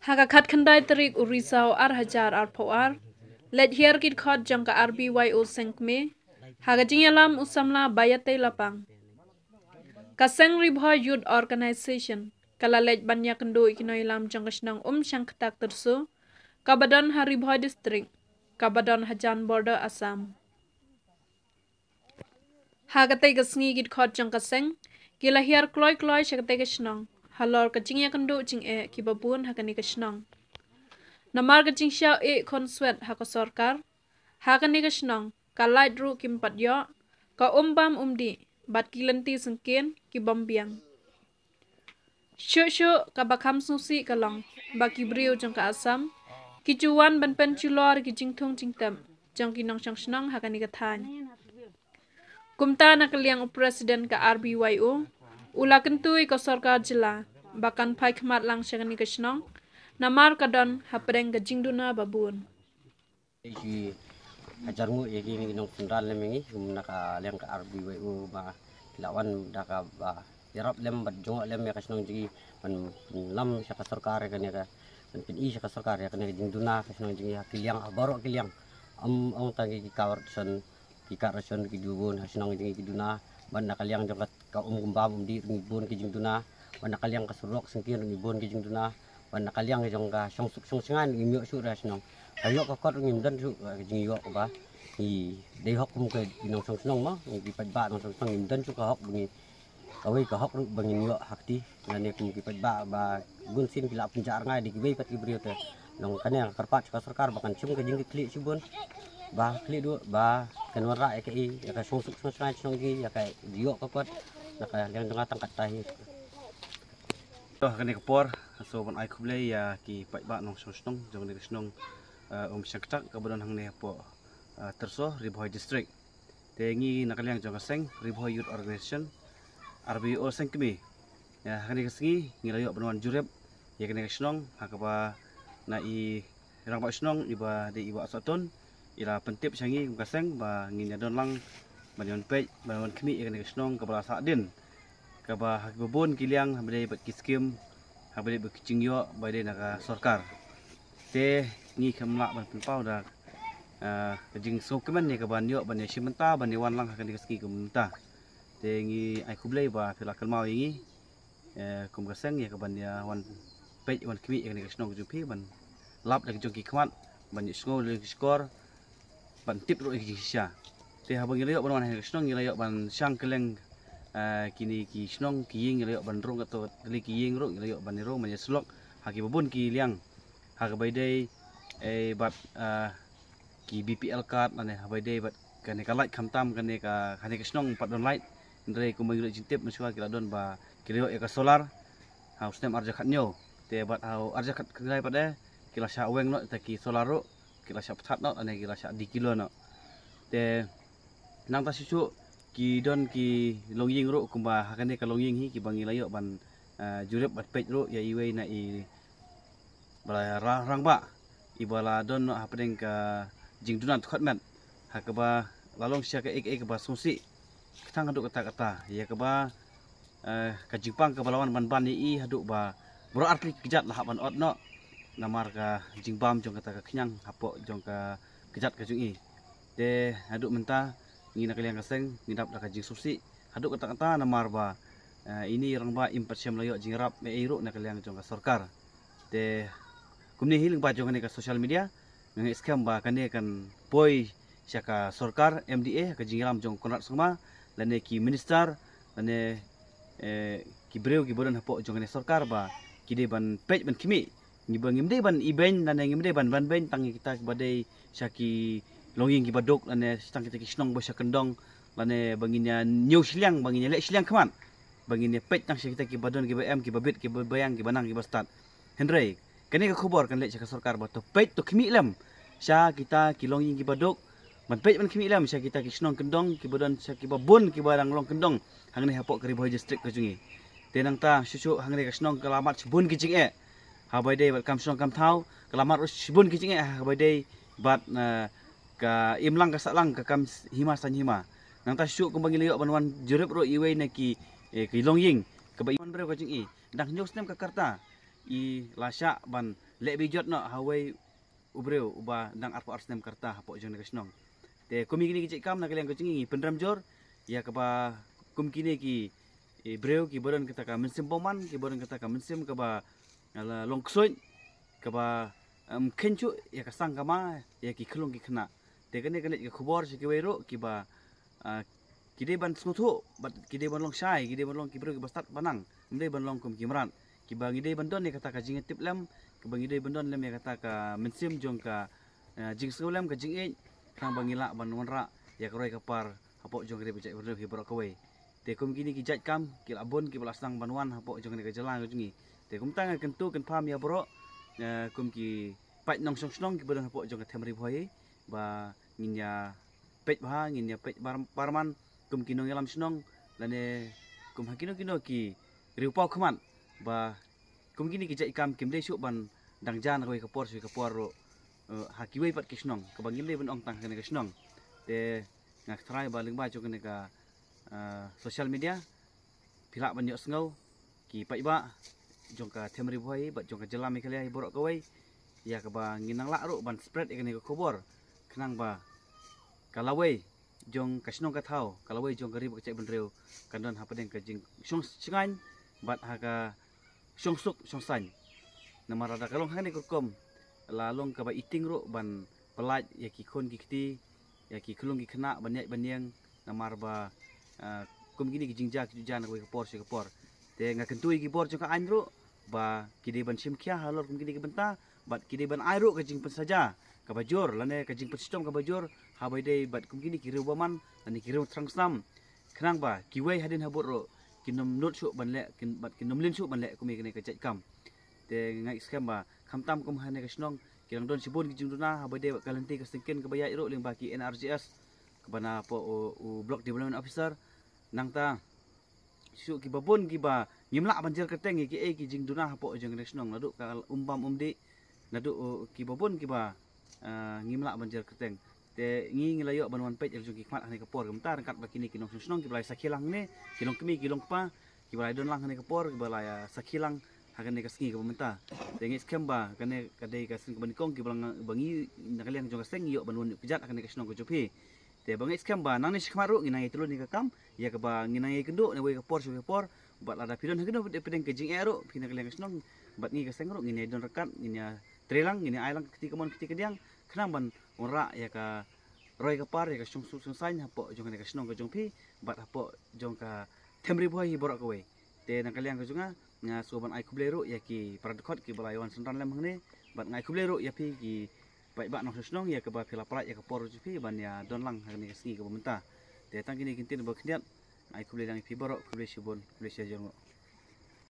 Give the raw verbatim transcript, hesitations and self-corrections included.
Ha ka khatkhyndai tarik u Risaw ar hajar arphew ar, leit hiar ki dkhot jong ka R B Y O Seng Kmie ha ka jingïalam u samla Baiatei Lapang. Ka seng Ri Bhoi Youth Organization ka la leit ban ïakynduh ïa ki nongïalam jong ka shnong Umshangktak Tyrso, kaba don ha Ri Bhoi District, kaba don hajan border Assam. Ha katei ka sngi ki dkhot jong ka seng ki la hiar kloi kloi sha katei ka shnong halor ka jingïakynduh jingeh kiba bun ha kane ka shnong. Namar ka jingshiah eh khonswet ha ka sorkar, ha kane ka shnong ka light ruh kim pat ïoh, ka um bam um dih bad ki lynti syngkien ki bym biang. Shuh shuh kaba kham sngewsih ka long ba ki briew jong ka Assam ki ju wan ban pynjulor ki jingthung jingtep jong ki nongshong shnong ha kane ka thaiñ. Kumta na ka liang u President ka R B Y O u la kyntu ïa ka sorkar jylla ba kan phai khmat lang sha kane ka shnong, namar ka don hapdeng ka jingduna ba bun. Ki hajar nguh ïa ki ngi nong synran lem ïa ngi, kum na ka liang ka R B Y O ba ki la wan da kaba ïarap lem bad jngoh lem ïa ka shnong jong ngi, ban pynlam sha ka sorkar ïa kane ka, ban pyni sha ka sorkar ïa kane ka jingduna ka shnong jong ngi ha ki liang, ha baroh ki liang. Ym ong tang ki, ki kawar shen, ki kawar shen ki ju bun ha shnong jong ngi ki duna, ban na ka liang jong ka, ka um kumbam um dih ruh ngi bun ki jingduna, ban na ka liang ka surok syngkien ruh ngi bun ki jingduna, ban na ka liang jong ka shongsuk shongshngaiñ ruh ngim ïoh shuh ha shnong. Ka ïoh ka kot ruh ngim don shuh ka jingïoh kaba ngi dei hok kum ki nongshong shnong mo, ngi ki paidbah nongshong shnong ngim don shuh ka hok ba ngi, kawei ka hok ruh ba ngin ïoh ha kti. Lane kum ki paidbah ba bun sien ki la pynjah rngai da kiwei pat ki briew te. Long kane nga kyrpad sha ka sorkar ba kan shim ka jingkitkhlieh shibun, ba khlieh duh ba kan wanrah ïa kaei, ïa ka shongsuk shongshngaiñ shnong jong ngi, ïa ka ïoh ka kot na ka liang jong nga tang katta hi. To ha kane ka por nga sngewbha ban ai khublei ïa ki paidbah nongshong shnong jong kane ka shnong, eh, Umshangktak kaba don hangne hapoh, eh, Tyrso, Ri Bhoi District. Te ngi na ka liang jong ka seng Ri Bhoi Youth Organization, R B Y O Seng Kmie, ïa ha kane ka sngi ngi la ïoh ban wan jurip ïa kane ka shnong ha kaba na i rangbah shnong iba dei i Bah Sohtun i la pyntip sha ngi kum ka seng ba ngin ïa don lang ban ïa wan peit, ban wan khmih ïa kane ka shnong kaba la sah dien, kaba ha kiba bun ki liang haba dei bad ki skim, haba dei bad ki jingïoh ba dei na ka sorkar. Te ngi khlem lah ban pynpaw da, ah, ka jingsngewkmen ïa kaban ïoh ban ïa shim bynta ban ïa wan lang ha kane ka sngi ka mynta. Te ngi ai khublei ba phi la kynmaw ïa ngi, eh, kum ka seng ïa kaban ïa wan peit wan khmih ïa kane ka shnong ka jong phi, ban lap da ka jong ki khmat, ban ïohsngew da ka jong ki shkor, ban tip ruh ïa ki jingshisha. Te haba ngi la ïoh ban wan ha ka shnong ngi la ïoh ban shang kylleng, eh, kine ki shnong ki ïing, ngi la ïoh ban rung katto katne ki ïing ruh, ngi la ïoh ban ïa rung ban ïa syllok ha kiba bun ki liang, ha kaba ïadei, eh, bad, eh, ki B P L card lane haba ïadei bad kane ka light, khamtam kane ka, kane ka shnong ym pat don light. Hynrei kumba ngi la jingtip mynshuwa ki la don ba ki la ïoh ïa ka solar ha u snem arhajar khathynñiew. Te bad ha u arhajar khatkhyndai pat de ki la shah weng noh ïa ki solar ruh, ki la shah pynthad noh lane ki la shah die kilo noh. Te nangta shuh shuh ki don ki longïing ruh kumba ha kane ka longïing hi kiba ngi la ïoh ban, eh, jurip ban peit ruh ïa iwei na i ba la ra-, rangbah iba la don noh hapdeng ka jingduna dkhot met ha kaba la long shisha kaei kaei kaba sngewsih, kata haduh katta katta ïa kaba, eh, ka jingpang kaba la wan ban ban ïa i haduh ba baroh artylli ki kjat la hap ban ot noh namar ka jingbam jong kata ka khñiang hapoh jong ka kjat ka jong i. Te haduh mynta ngi na ka liang ka seng ngi dap da ka jingsngewsih haduh katta katta namar ba, eh, ine i rangbah im pat shym la ïoh jingïarap ei ei ruh na ka liang jong ka sorkar. Te kumne hi lyngba jong kane ka social media nga ngeit skhem ba kane kan poi sha ka sorkar M D A, ka jingïalam jong Conrad Sangma lane ki minister lane, eh, ki briew kiba don hapoh jong kane sorkar ba ki dei ban peit ban khmih. Ngi ba ngim dei ban ibeiñ lane ngim dei ban banbeiñ tang ïa kita kiba dei sha ki longïing kiba duk lane tang kita ki shnong ba sha kyndong lane ba ngin ïa ñiew shiliang, ba ngin ïa leh shiliang khmat, ba ngin ïa peit tang sha kita kiba don kiba em, kiba bit kiba biang, kiba nang kiba stad. Hynrei kane ka khubor kan leit sha ka sorkar ba to peit to khmih lem sha kita ki longïing kiba duk, ban peit ban khmih lem sha kita ki shnong kyndong kiba don sha kiba bun kiba dang long kyndong hangne hapoh ka Ri Bhoi District ka jong ngi. Te nangta shuh shuh hangne ka shnong ka la mad shibun ki jingeh haba ïadei bad kam shnong kam thaw, ka la mad ruh shibun ki jingeh haba ïadei bad, eh, ka imlang ka sahlang, ka kam hima saiñ hima. Nangta shuh kumba ngi la ïoh ban wan jurip ruh iwei na ki, eh, ki longïing kaba i man briew ka jong i dang hynñiew snem ka rta i la shah ban leh bejot noh ha uwei u briew uba dang arphew ar snem ka rta hapoh jong kane ka shnong. Te kum ïa kine ki jait kam na ka liang ka jong ngi ngi pynrem jur ïa kaba kum kine ki, eh, briew kiba don kata ka mynsiem bymman, kiba don kata ka mynsiem kaba, ah, la long ksuid, kaba, em, kheiñ shuh ïa ka sang ka ma, ïa ki khyllung ki khynnah. Te kane ka leit ka khubor sha kiwei ruh kiba, ah, ki dei ban sngewthuh bad ki dei ban long shai, ki dei ban long ki briew kiba stad ba nang, ym dei ban long kum ki mrad. Kiba ngi dei ban don ïa kata ka jingïatiplem, kiba ngi dei ban don lem ïa kata ka mynsiem jong ka, ah, jingsngewlem, ka jingïeit, khnang ba ngi lah ban wanrah ïa ka roi ka par hapoh jong ka ri bad ka jaitbynriew hi baroh kawei. Te kum kine ki jait kam ki la bun kiba la sdang ban wan hapoh jong kane ka jylla ka jong ngi. Te kumta nga kyntu kynpham ïa baroh, eh, kum ki paid nongshong shnong kiba don hapoh jong ka Them Ri Bhoi ba ngin ïa peit bha, ngin ïa peit bar-, barman kum ki nongïalam shnong lane kum ha kino kino ki riew paw khmat ba kum kine ki jait kam kim dei shuh ban dang jan kawei ka por sha kawei ka por ruh, eh, ha kiwei pat ki shnong kaba ngim dei ban ong tang ha kane ka shnong. Te nga kyntu ba lyngba jong kane ka, eh, social media phi lah ban ïohsngew ki paidbah jong ka Them Ri Bhoi bad jong ka jylla Meghalaya hi baroh kawei ïa kaba ngin nang lah ruh ban spread ïa kane ka khubor khnang ba ka lawei jong ka shnong ka thaw, ka lawei jong ka ri bad ka jaitbynriew kan don hapdeng ka jingshong shngaiñ bad ha ka shongsuk shongsaiñ. Namar lada ka long ha kane ka rukom la long kaba iting ruh ban pyllait ïa ki khun ki kti, ïa ki khyllung ki khynnah ban ïaid ban ïeng, namar ba, ah, kum kine ki jingjia ki ju jan kawei ka por sha ka por. Te nga kyntu ïa ki bor jong ka aiñ ruh ba ki dei ban shim khia halor kum kine ki bynta bad ki dei ban ai ruh ka jingpynsaja kaba jur lane ka jingpynshitom kaba jur ha ba ïadei bad kum kine ki riew bymman lane ki riew thrang snam, khnang ba kiwei hadien habud ruh kin ym nud shuh ban leh, kin, bad kin ym lin shuh ban leh kum ïa kane ka jait kam. Te nga ngeit skhem ba khamtam kum ha kane ka shnong ki dang don shibun ki jingduna ha ba ïadei bad ka lynti ka syngkien kaba ïaid ruh lyngba ki N R G S kaba na hapoh u, u Block Development Officer. Nangta shuh kiba bun kiba ngim lah ban jer kyrteng ïa kiei ki jingduna hapoh jong kane ka shnong, naduh ka um bam um dih, naduh, uh, kiba bun kiba, uh, ngim lah ban jer kyrteng. Te ngi ngi la ïoh ban wan peit ïa la jong ki khmat ha kane ka por, kumta ryngkat bad kine ki nongshong shnong kiba la ïa sakhi lang hangne, ki longkmie ki longkpa kiba la ïa don lang ha kane ka por, kiba la ïa sakhi lang ha kane ka sngi kaba mynta. Te ngi skhem ba kane ka dei ka seng kaba nyngkong kiba la nga, ba ngi na ka liang jong ka seng ngi ïoh ban wan ïuh kjat ha kane ka shnong ka jong phi. Te ba ngi skhem ba nangne shakhmat ruh ngin nang ïa tylli ïa ka kam ïa kaba ngin nang ïa kynduh na kawei ka por sha kawei ka por, bad lada phi don ha kano pdeng ka jingeh ruh phi na ka liang ka shnong bad ngi ka seng ruh ngin ïa don ryngkat, ngin ïa trei lang, ngin ïa ai lang ka kti kamon ka kti kadiang khnang ban wanrah ïa ka roi ka par, ïa ka shongsuk shongsaiñ hapoh jong kane ka shnong ka jong phi bad hapoh jong ka Them Ri Bhoi hi baroh kawei. Te na ka liang ka jong nga nga sngewbha ban ai khublei ruh ïa ki para dkhot kiba la ïa wan synran lem hangne, bad nga ai khublei ruh ïa phi ki paidbah nongshong shnong ïa kaba phi la pynlait ïa ka por jong phi ban ïa don lang ha kane ka sngi kaba mynta. Te tang kine ki ktien ba khyndiat, nga ai khublei lang ïa phi baroh, khublei shibun, khublei shibun.